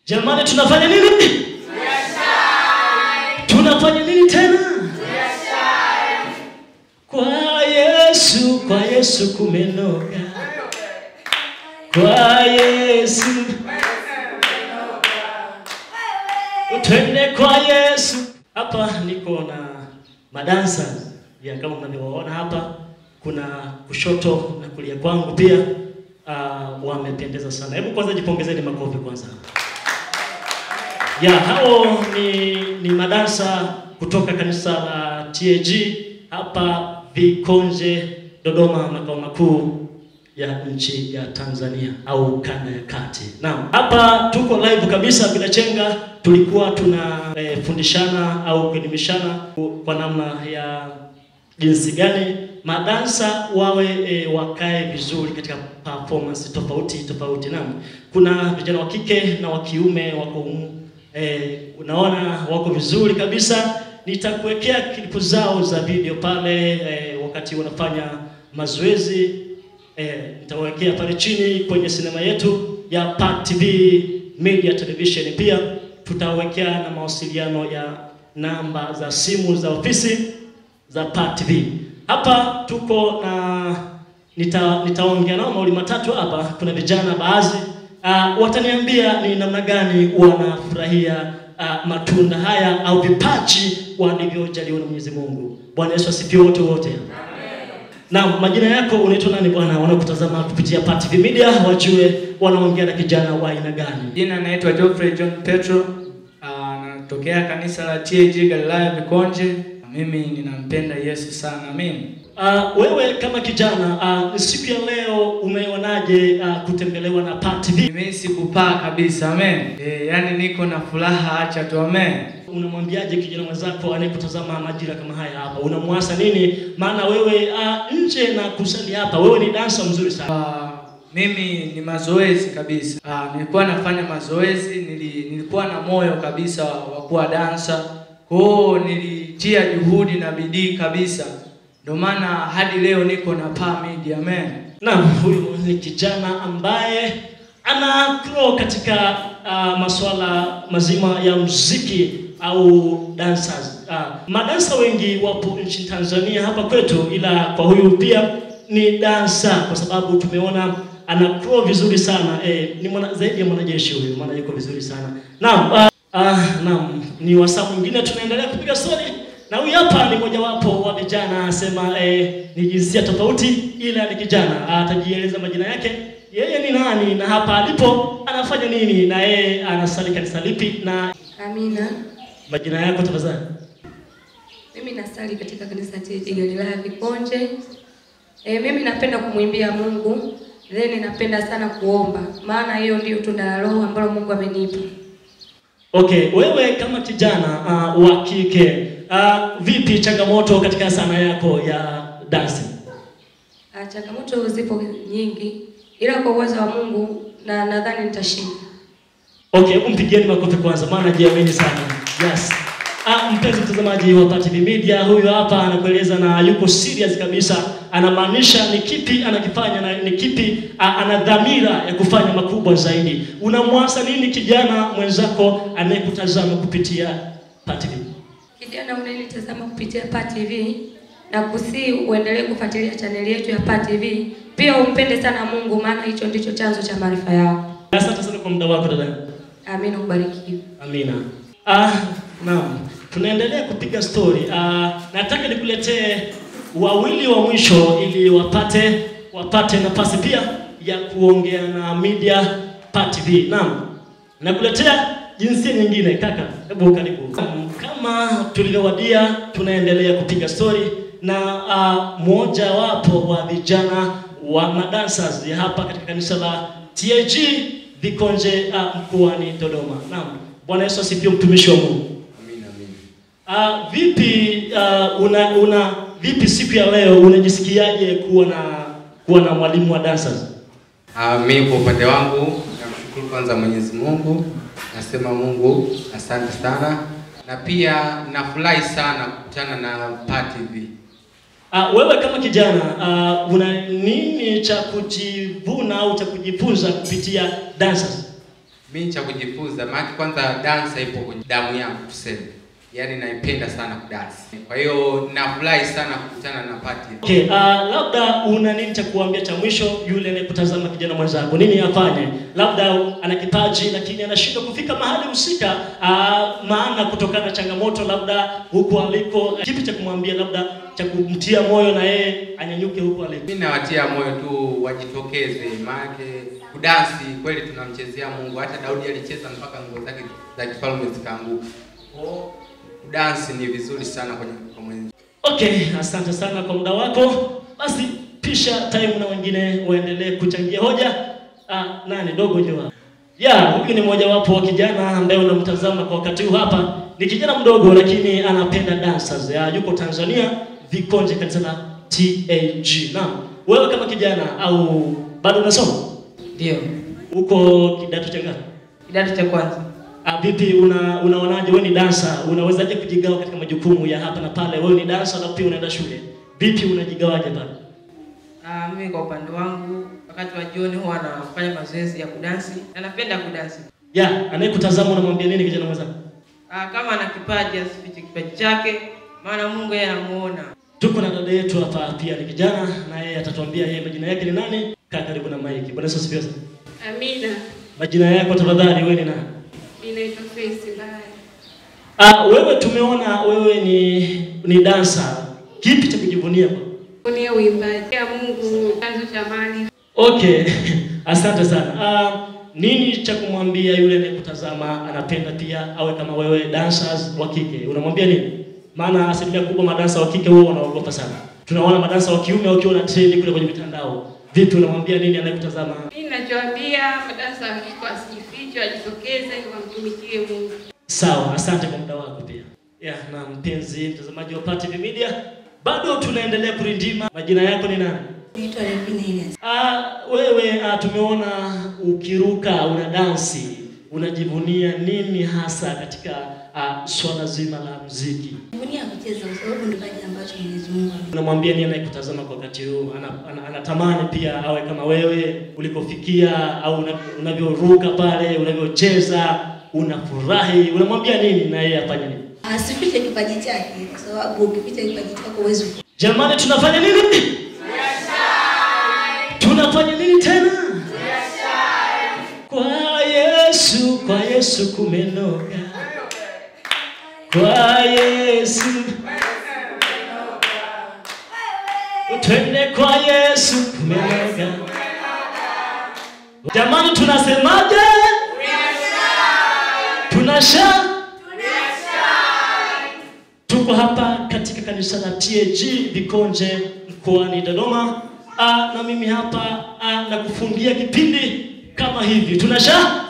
Jamani, tunafanya nini? Tunafanya nini tena? Kwa Yesu, kwa Yesu kumenoga. Kwa Yesu twende kwa Yesu. Hapa niko na madansa ya kama mnavyowaona hapa, kuna kushoto na kulia kwangu pia. Wamependeza sana. Hebu kwanza jipongezeni makofi kwanza. Ya, hao ni madansa kutoka kanisa la TAG hapa Vikonje, Dodoma, makao makuu ya nchi ya Tanzania au kanda ya kati. Naam, hapa tuko live kabisa bila chenga. Tulikuwa tunafundishana au kuelimishana kwa namna ya jinsi gani madansa wawe wakae vizuri katika performance tofauti tofauti. Naam, kuna vijana wa kike na wa kiume wako unaona wako vizuri kabisa. Nitakuwekea klipu zao za video pale wakati wanafanya mazoezi. Nitawekea pale chini kwenye sinema yetu ya Pac TV Media Television. Pia tutawekea na mawasiliano ya namba za simu za ofisi za Pac TV. Hapa tuko na nitaongea nao mawili matatu hapa. Kuna vijana baadhi wataniambia ni namna gani wanafurahia matunda haya au vipaji walivyojaliwa na Mwenyezi Mungu. Bwana Yesu asifiwe wote wote. Na majina yako unaitwa nani bwana? Wanakutazama kupitia Pac TV Media wajue wanaongea na kijana wa aina gani. Jina naitwa Geoffrey John Petro, natokea kanisa la TAG Galilaya Vikonje. Mimi ninampenda Yesu sana. Amen. Wewe kama kijana, siku ya leo umeonaje kutembelewa na Pac TV? Mimi sikupaa kabisa. Amen. Yani niko na furaha, acha tu. Amen. Unamwambiaje kijana mwenzako anayekutazama majira kama haya hapa? Unamwasa nini? Maana wewe nje na kusali hapa, wewe ni dansa mzuri sana. Mimi ni mazoezi kabisa. Nilikuwa nafanya mazoezi, nilikuwa na moyo kabisa wa kuwa dansa. Kwa hiyo nilitia juhudi na bidii kabisa. Ndio maana hadi leo niko na Pac Media. Amen. Naam, huyu ni kijana ambaye ana grow katika masuala mazima ya muziki au dancers. Madansa wengi wapo nchini Tanzania hapa kwetu, ila kwa huyu pia ni dansa kwa sababu tumeona ana grow vizuri sana. Ni mwana zaidi ya mwanajeshi huyu, maana yuko vizuri sana. Naam, naam, ni wasaa mwingine tunaendelea kupiga story. Na huyu hapa ni mojawapo wa vijana, asema ni jinsia tofauti ila ni kijana. Atajieleza majina yake, yeye ni nani na hapa alipo anafanya nini na yeye anasali kanisa lipi na Amina. Majina yako tafadhali? Mimi nasali katika kanisa TAG Galilaya Vikonje. Mimi napenda kumuimbia Mungu, then napenda sana kuomba, maana hiyo ndio tunda la Roho ambalo Mungu amenipa. Okay, wewe kama kijana wa kike, vipi changamoto katika sanaa yako ya dancing? Changamoto zipo nyingi, ila kwa uwezo wa Mungu na nadhani nitashinda. Okay, mpigieni makofi kwanza maana jiamini sana. Yes. Mpenzi mtazamaji wa Pac TV Media, huyu hapa anakueleza na yuko serious kabisa, anamaanisha ni kipi anakifanya na ni kipi ana dhamira ya kufanya makubwa zaidi. Unamwasa nini kijana mwenzako anayekutazama kupitia Pac TV? Kijana unayenitazama kupitia Pac TV, na kusi uendelee kufuatilia chaneli yetu ya Pac TV. Pia umpende sana Mungu, maana hicho ndicho chanzo cha maarifa yao. Asante sana kwa muda wako dada. Amina, ubarikiwe. Amina. Naam, tunaendelea kupiga story. Nataka nikuletee wawili wa mwisho ili wapate nafasi pia ya kuongea na media Pac TV. Naam, nakuletea jinsia nyingine kaka. Hebu karibu. Kama tulivyowadia, tunaendelea kupiga story na mmoja wapo wa vijana wa madancers hapa katika kanisa la TAG Vikonje mkoani Dodoma. Naam, Bwana Yesu asifiwe, mtumishi wa Mungu. Amina, amina. Vipi una vipi siku ya leo unajisikiaje kuwa na mwalimu wa dancers? Mimi kwa upande wangu namshukuru kwanza Mwenyezi Mungu. Nasema Mungu asante sana, na pia nafurahi sana kukutana na Pac TV. Wewe kama kijana una nini cha kujivuna au cha kujifunza kupitia dancers? Mimi cha kujifunza, maana kwanza dansa ipo kwenye damu yangu tuseme. Yaani naipenda sana kudansi. Kwa hiyo nafurahi sana kukutana na party. Okay, labda una nini cha kuambia cha mwisho yule anayekutazama kijana mwenzako? Nini afanye? Labda ana kipaji lakini anashindwa kufika mahali husika, maana kutokana na changamoto labda huko aliko. Kipi cha kumwambia labda cha kumtia moyo na yeye anyanyuke huko aliko? Mimi nawatia moyo tu wajitokeze, maana kudansi kweli tunamchezea Mungu. Hata Daudi alicheza mpaka nguo zake za kifalme zikaanguka. Kudansi ni vizuri sana kwa mwenzi. Okay, asante sana kwa muda wako. Basi pisha time na wengine waendelee kuchangia hoja. Nani dogo jua. Yeah, huyu ni mmoja wapo wa kijana ambaye unamtazama kwa wakati huu hapa. Ni kijana mdogo lakini anapenda dancers. Yuko Tanzania, Vikonje, kanisa la TAG. Naam. Wewe kama kijana au bado unasoma? Ndio. Uko kidato cha ngapi? Kidato cha kwanza. Vipi unaonaje wewe ni dansa, unawezaje kujigawa katika majukumu ya hapa na pale? Wewe ni dansa na pia unaenda shule. Vipi unajigawaje pale? Mimi kwa upande wangu wakati wa jioni huwa nafanya mazoezi ya kudansi na napenda kudansi. Yeah, anayekutazama unamwambia nini kijana mwenzako? Kama ana kipaji asifiche kipaji chake, maana Mungu yeye anamuona. Tuko na dada yetu hapa pia ni kijana na yeye atatuambia yeye majina yake ni nani? Kaa karibu na mic. Bwana Yesu asifiwe. Amina. Majina yako tafadhali, wewe ni nani? Ninaitwa Faith Mbaya. Wewe tumeona wewe ni dancer. Kipi cha kujivunia? Kujivunia uimbaji ya Mungu, chanzo cha amani. Okay. Asante sana. Nini cha kumwambia yule anayekutazama anapenda pia awe kama wewe dancers wa kike? Unamwambia nini? Maana asilimia kubwa madansa wa kike wao wanaogopa sana. Tunaona madansa wa kiume wakiwa na trend kule kwenye mitandao. Vipi unamwambia nini anayekutazama? Mimi ninachoambia madansa wa kike asijifiche, ajitokeze, wamtumikie Mungu. Sawa, asante kwa muda wako pia. Yeah, na mpenzi mtazamaji wa Paa TV Media, bado tunaendelea kurindima. Majina yako ni nani? Naitwa Revina Elias. Wewe tumeona ukiruka, una dansi, unajivunia nini hasa katika swala zima la muziki? Najivunia kucheza kwa sababu ndio kipaji ambacho Mwenyezi Mungu amenipa. Unamwambia nini anayekutazama kwa wakati huu? Anatamani pia awe kama wewe ulikofikia au unavyoruka pale, unavyocheza, unafurahi. Unamwambia nini na yeye afanye nini? Asifiche kipaji chake kwa sababu ukificha kipaji chako huwezi. Jamani, tunafanya nini? Tunafanya nini tena? Kwa Yesu kumenoga. Kwa Yesu twende, kwa Yesu kumenoga. Jamani, tunasemaje? Tunasha. Tuko hapa katika kanisa la TAG Vikonje mkoani Dodoma. Na mimi hapa na kufungia kipindi kama hivi. Tunasha.